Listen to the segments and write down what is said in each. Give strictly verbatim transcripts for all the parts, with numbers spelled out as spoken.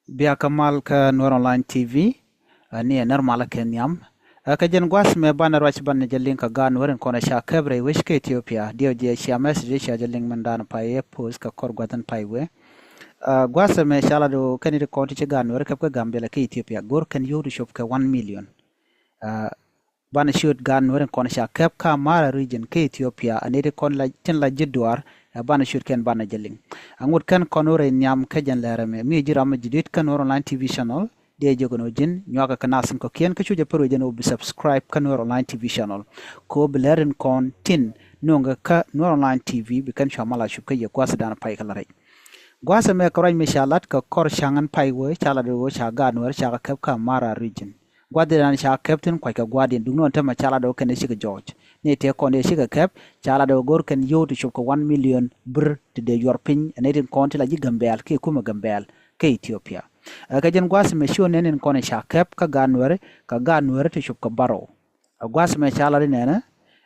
Bia kä mal kä Nuer Online T V, ɛ, ni ɛ nɛr malä kɛ nhiam. Ɛ, kɛ jɛn gua̱th mɛ banɛ ruac banɛ jɛ liŋ kä gaat Nuer in kɔn ɛ ca kɛp rɛy wec kä Ethiopia. Diɛw jɛ cia message cia jɛ liŋ mɛn dan pay ɛ post kä kɔr gua̱th in pay wee. Ɛ, gua̱th mɛ ca lat ɣöö kɛn it kɔn ti ci gaat Nuer kɛp kä Gambɛl kä Ethiopia go̱r kɛn yio̱w ti cop kɛ one million. Ɛ, banɛ ciöt gaat Nuer in kɔn ca kɛp kä Amara region kä Ethiopia, ɛ nɛy ti kɔn la, tin la ji̱ duaar, ɛ, banɛ ciöt kɛn banɛ jɛ liŋ. Aŋot kɛn kɔn wä rɛy nhiam kä jɛn lɛrɛ mɛ, mi ji̱ ram mi ji̱ di̱t kä Nuer Online T V channel, diɛ jiök ɛn ɣöö ji̱n nyuakä kä nath in kɔ̱kiɛn kä cu jɛ pär wee jɛn ɣöö bi subscribe kä Nuer Online T V channel. Kɛ ɣöö bi lɛr in kɔn tin nöŋɛ kä Nuer Online T V bi kɛn cua mal a cup kä yɛ gua̱th dan pay kä la rɛy. Gua̱th ɛmɛ kɛ ruac mi ca lat kɛ kɔr ca̱ŋ in pay wee ca lat wee ca gaat Nuer ca kɛ kɛp kä Amara region. Gua̱didan ca kɛp thi̱n kuackɛ gua̱diɛn, duŋni ɣän tämɛ ca lat ɣöö kɛn ɛ cikɛ jɔɔc. Ni tëë kɔn ɛ cikɛ kɛp, ca lat ɣöö go̱r kɛn yio̱w ti cop kɛ one million birr ti dee yuɔr piny, ɛ nɛy tin kɔn ti la ji̱ Gambɛl kiɛ kumɛ Gambɛl kä Ethiopia. Ɛ, kɛ jɛn gua̱th mɛ ci ɣän nɛn in kɔn ɛ ca kɛp kä gaat Nuɛri, kɛ gaat Nuɛri ti cop kɛ bärɔw. Ɛ, gua̱th mɛ ca lat inɛnɛ,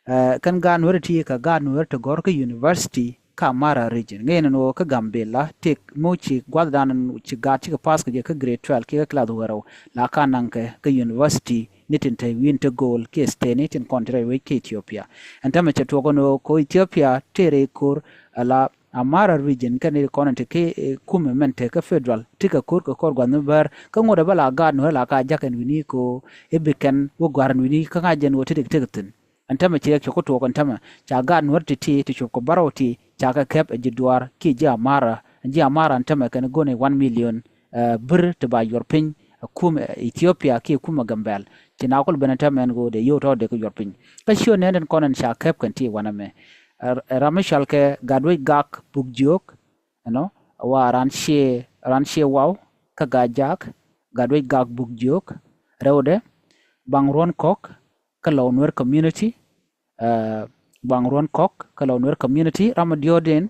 ɛ, kɛn gaat Nuɛri ti kɛ gaat Nuɛri ti gɔ̱r kä university kä Amara region. Ŋi̱i̱n ɛn ɣöö kä Gambɛla tëk mi ci gua̱thdan ci gaat cikɛ pass kɛ jɛ kä grade twelve kiɛ kä class wäl rɛw, la ka naŋkɛ kä university ni tin te wi̱i̱n te go̱o̱l kiɛ state ni tin kɔn ti rɛy wec kä Ethiopia. Ɛn tämɛ cɛ tuɔk ɛn ɣöö kɛ ɣöö Ethiopia tëë rɛy ko̱r ala Amara region kɛn i̱ kɔn in te kä, ɛ, kumɛ mɛn te kä federal ti kɛ ko̱r kɛ kɔr gua̱th mi bär kä ŋot ɛ bä la gaat Nuɛri la ka ja̱k ɛn wi̱ni kɛ ɣöö i̱ bi kɛn wä gua̱r ɛn wi̱ni kä ŋa̱c jɛn ɣöö ti dik tek thi̱n. Ɛn tämɛ ci rɛk cɛ ku tuɔɔk ɛn tämɛ ca gaat Nuɛr ti̱ti̱ ti cop kɛ bärɔw ti ca kɛ kɛp ɛ ji̱ duaar kiɛ ji̱ Amara, ji̱ Amara ɛn tämɛ kɛn go̱n ɛ one million, ɛ, birr ti ba yuɔr piny, ɛ, kum, ɛ, Ethiopia kiɛ kumɛ Gambɛl. Ci na kul ben ɛn tämɛ ɛn go̱o̱dɛ yio̱w tɔ̱ dee kɛ yuɔr piny. Kä ciö nɛn ɛn kɔn ɛn ca kɛp kɛn ti wanɛ mɛ. Ɛ, ɛ, ram mi cɔal kɛ Gatwec Gak Buk Jiök, ɛnɔ, wa ran cie, ran cie waw kä Gaa Jak, Gatwec Gak Buk Jiök, rɛwdɛ, Baŋ Ruɔ̱n Kɔk, kä Lɔw Nuer community, ɛ, Baŋ Ruɔ̱n Kɔk kä Lɔw Nuer community, ram mi diɔ̱ɔ̱kdiɛn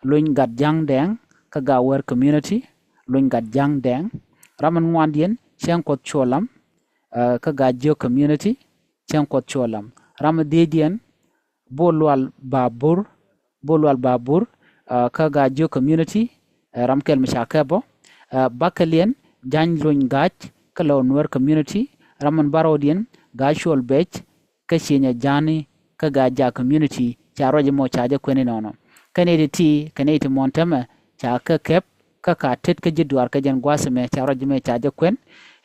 Luny Gat Ja̱ŋ Dɛŋ kä Gaa Wɛr community, Luny Gat Ja̱ŋ Dɛŋ, ram mi ŋuandiɛn Cäŋ Kuɔth Cuɔlam, ɛ, kä Gaa Jiök community, Cäŋ Kuɔth Cuɔlam, ram mi dhiecdiɛn Bol Lual Babur, Bol Lual Babur, ɛ, kä Gaa Jiök community, ɛ, ram kɛl mi ca kɛp bä, ɛ, bäkɛliɛn Ja̱ny Luny Gac kä Lɔw Nuer community, ram min bärɔwdiɛn Gaa Cuɔl Bec kä Cieny Ajani kä Gaa Jak community, ca ruac mɔ ca jɛ kuɛn inɔnɔ. Kä nɛy ti ti, kä nɛy ti mɔn tämɛ ca kɛ kɛp kä ka tet kä ji̱ duaar kä jɛn gua̱a̱th ɛmɛ ca ruac mɛ ca jɛ kuɛn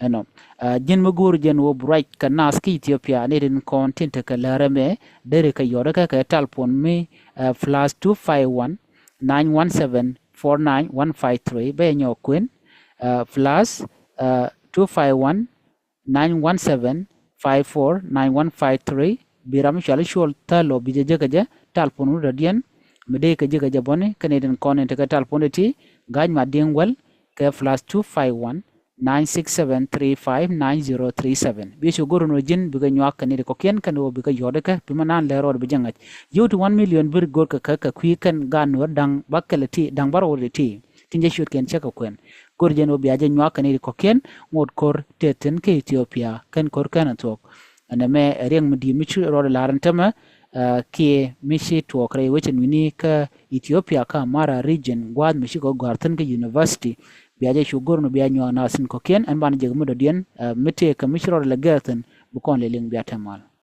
ɛnɔ. Ɛ, ji̱n mi go̱o̱r jɛn wä bi ruac kɛ nath kä Ethiopia, nɛy tin kɔn tin tekɛ lärä mɛ deri kɛ yɔt kä kɛ talpon mi, ɛ, plus two five one nine one seven four nine one five three, bɛ nyɔk kuɛn, ɛ, plus, ɛ, two five one nine one seven five four nine one five three. Bi ram mi cɔal i̱ Cuɔl Thäl ɔ bi jɛ jek kɛ jɛ, talpon wä dɔ̱diɛn mi dee kɛ jek kɛ jɛ bɔni, kɛn i̱ tin kɔn in tekɛ talpon ti ti Ga̱a̱c Madiŋ Wäl kɛ plus two five one nine six seven three five nine zero three seven. Bi cu go̱r ɛn ɣöö ji̱n bikɛ nyuak kɛ nɛy ti kɔ̱kiɛn kɛn ɣöö bikɛ yɔ̱t ikɛ bi ma naan lɛr rɔɔd bi jɛ ŋa̱c. Yio̱w ti one million bi go̱r kɛ kɛ kɛ kui̱ kɛn gaat Nuäär da̱ŋ bäkɛl ti da̱ŋ bärɔw ti ti. Tin jɛ ciöt kɛn cä kɛ kuɛn. Go̱r jɛn ɣöö bia jɛ nyuak kɛ nɛy ti kɔ̱kiɛn ŋot ko̱r tëë thi̱n kä Ethiopia kɛn ko̱r kɛn ɛ thuɔ̱k. Ɛn ɛmɛ ɛ riɛŋ mi di̱i̱t mi ci rɔɔdɛ la̱r ɛn tämɛ, ɛ, kiɛ mi ci tuɔɔk rɛy wec ɛn wi̱ni kä Ethiopia kä Amara region gua̱a̱th mi ci kɛ gɔ̱a̱r thi̱n kä university. Bia jɛ cu go̱r ni bia nyuak nath tin kɔ̱kiɛn ɛn banɛ jek mi dɔ̱diɛn, ɛ, mi tëëkɛ mi ci rɔɔdɛ lɛ gɛr thi̱n bi kɔn lɛ liŋ bia te mal.